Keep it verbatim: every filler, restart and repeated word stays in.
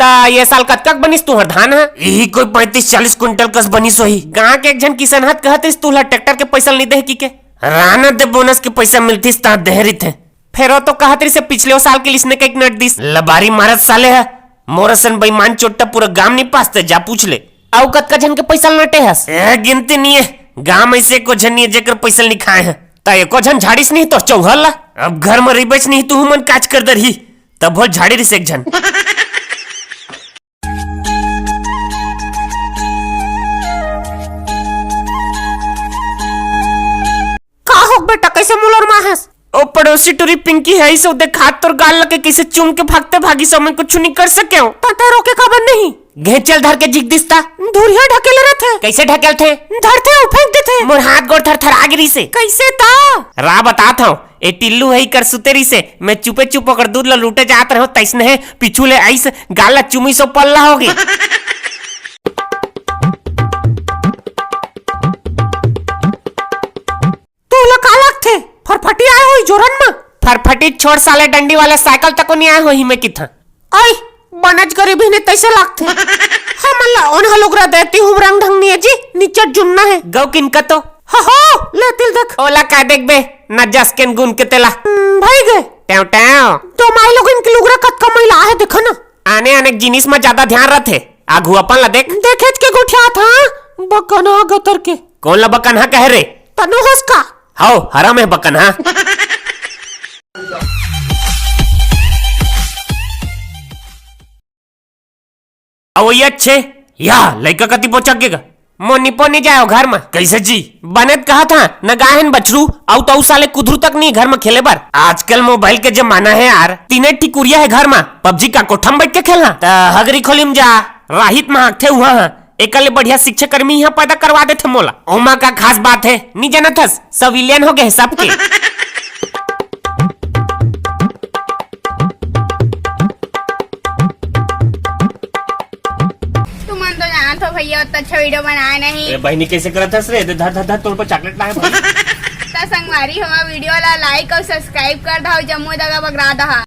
त ये साल कतका के बनिस तुंहर धान ह? इही कोई पैंतीस चालीस कुंटल कस बनिस होही। गांव के एक झन किसान ह त कहत रिस तुंहला ट्रैक्टर के पैसा ल नइ दे हे कहिके। राना दे बोनस के पैसा मिलतिस त दे रहिथे। फेर ओ तो कहत रिस पिछले ओ साल के लिसने कहिके नट दिस। लबारी मारत साले ह। मोर असन बेईमान चोट्टा पूरा गांव नइ पासते, जा पूछ ले। अउ कतका झन के पैसा ल नटे हस? ए, गिनती नइ हे। गांव म अइसे एको झन नइ हे जेकर पैसा ल नइ खाए ह। त एको झन झाड़िस नइ तो चौहर ला। अब घर म रहिबेच नइ, तुहू मन काच कर डरही। तभो ल झाड़े रिस एक झन। का हो बेटा, कइसे मुलर माहस? ओ पड़ोसी टुरी पिंकी हे, अइसे देखात तोर गाल लगे कइसे चूम के भागते भागिस, मैं कुछु नइ कर सकेंव। त तैं रोके काबर नहीं? घेंचल धर के जिग दिस ता। धुरिहा ढकेले रथे। कइसे ढकेलथे? धरथे अउ फेंक देथे। मोर हाथ गोड़ थरथरा गे रिसे। कइसे ता? रा बतात हंव, ए टिल्लू हे इकर सुते रिसे, मैं चुपे चुप ओकर दूध ल लूटे जात रहेंव, तइसने हे पीछू ले अइस गाल ल चुमिस अउ पल्ला होगे। तोला का लागथे? फरफटी आए होही जोरन म? फरफटी छोड़ साले, डंडी वाले साइकिल तको नइ आए होही मैं किथंव। अई, बनेच गरीब ही ने तइसे लागथे। हमन ला ओनहा लुगरा देती हूँ, रंग ढंग नइ हे जी, निच्चट जुन्ना हे। गउ किन कतो। हो, हो, ले तिल देख। ओला का देखबे, न जस केन गुन के तेला। हम्म, भई गे। टेव टेव। तो माई लोगन के लुगरा कतका मैला आहे, देखा ना। आने आने जिनिस म जादा ध्यान रथे। आघू अपन ला देख। देखेच के गोठियात हंव, बकनहा गतर के। कोन ला बकनहा कहे रे? तनु हस का? हव, हरम हे बकनहा। अवइया अच्छे, या लइका कति बोचक गे गा। मोर निपो नइ जाय ओ घर म। कइसे जी? बने त कहत हंव, न गाय हे न बछरू, अउ त अउ साले कुधरू तक नइ घर म खेले बर। आजकल मोबाइल के जमाना हे यार, तीने ठी कुरिया हे घर म, पबजी का कोठा म बइठ के खेलना। त हगरी खोली म जा, राहित म हांकथे उहां ह, एकर ले बढ़िया शिक्षाकर्मी इहां पैदा करवा देथे मोला। ओमा का खास बात हे, नइ जानत हस, civilian हो गे हे सबके। तुमन तो जानत हो भइया, ओतना अच्छा वीडियो बनाए नहीं। ए बहिनी, कइसे करत हस रे? दे धर, धर, धर, तोर बर चॉकलेट लाए भाई। त संगवारी हो, वीडियो ला like अउ subscribe कर दहा, जम्मो जगह बगरा दहा।